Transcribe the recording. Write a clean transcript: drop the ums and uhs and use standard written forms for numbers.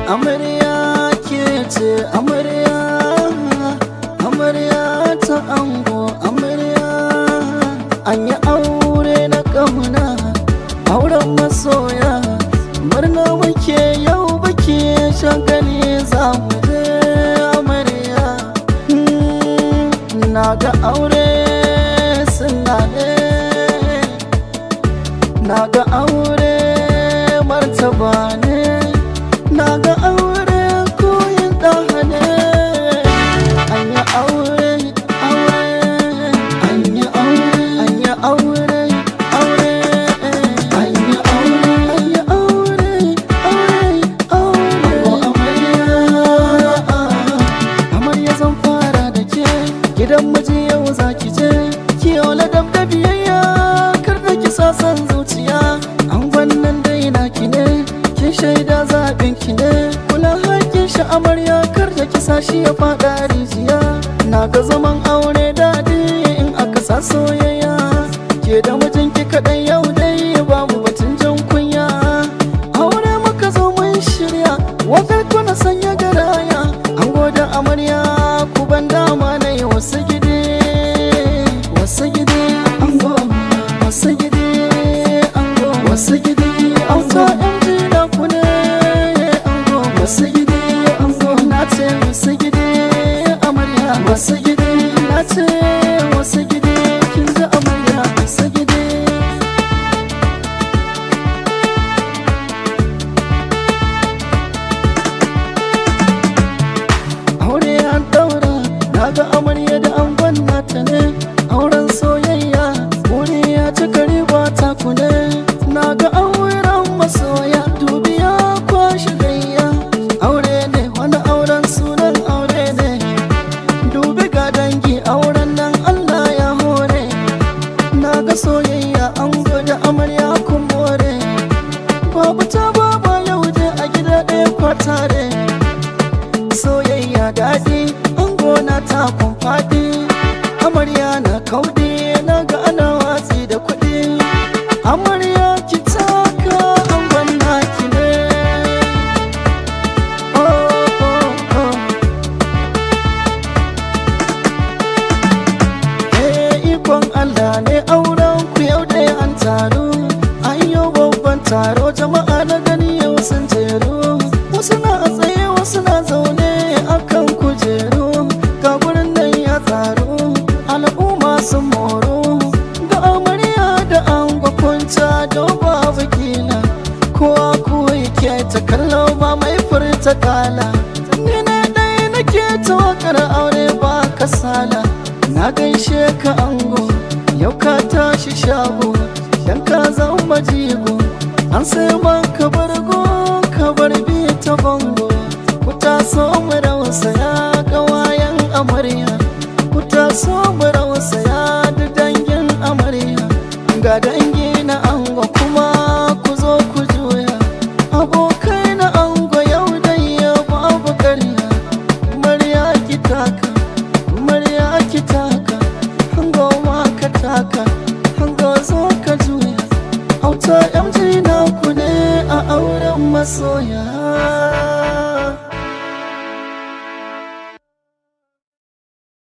Amarya ke ce amarya, amarya ta ango amarya. An yi aure na ƙauna, auren masoya. Murna muke yau, biki shagali za mu je amarya. Na ga aure suna ne, na ga aure martaba ne, na ga aure koyin ɗaha ne. An yi aure, aure, an yi aure, an yi aure, aure, an yi aure, an yi aure, aure, aure. Amarya, amarya, zan fara da ke. Gidan miji yau za ki je, ki yau ladab da biyayya, kar da ki sa son zuciya. Angon nan dai naki ne, kin shaida zaɓin ki ne. Kula haƙƙin shi amarya, kar da ki sa shi ya faɗa rijiya. Na ga zaman aure daɗi in aka sa soyayya. Ke da mijinki kaɗai yau dai, babu batun jan kunya. Aure muka zo mun shirya, wakar kuna sanya garaya. Ango da amarya, ku ban dama na yi wasu gide, wasu gide ango, wasu gide ango, wasu gide. Auta MG na ku ne ango, wasu gide ango. Na ce wasu gide amarya, wasu gide. Na ce wasu gide, kin ji amarya, wasu gide. Aure an daura, na ga amarya da angon nata ne. Auren soyayya, wuri ya cika, riba ta ku ne. Na ga auren masoya, dubiya kwashi gayya. Aure ne wani auren, sunan aure ne. Dubi ga dangi, auren nan Allah ya hore. Na ga soyayya, ango da amarya kun more. Babu ta baba yau dai a gida ɗaya kwatare. Soyayya daɗi, ango na takun faɗi, amarya na kauɗi. Na ga ana watsi da kuɗi. Amarya ki taka, angon naki ne. Oh, oh, oh. Eh, ikon Allah ne auren ku yau dai an taru. An yi babban taro, jama'a na gani yau sun jeru. Wasu na a tsaye, wasu na zaune akan kujeru. Ga gurin nan ya tsaru, al'umma sun moro. Ga amarya da ango kunta don babu kila. Kowa kuwa yake ta kallo, ba mai furta kala. Ni na ɗaya nake ta wakar aure ba kasala. Na gaishe ka ango, yau ka tashi shago, dan ka zama jigo. An sai maka bargo, ka bar bi ta bango. Ku taso mu rausaya, kawayen amarya. Ku taso mu rausaya da dangin amarya. Ga dangi na ango kuma ku zo ku juya. Abokai na ango yau dai ya babu karya. Amarya ki taka, amarya ki taka, ango ma ka taka, ango zo ka juya. Auta MG na ku ne a auren masoya.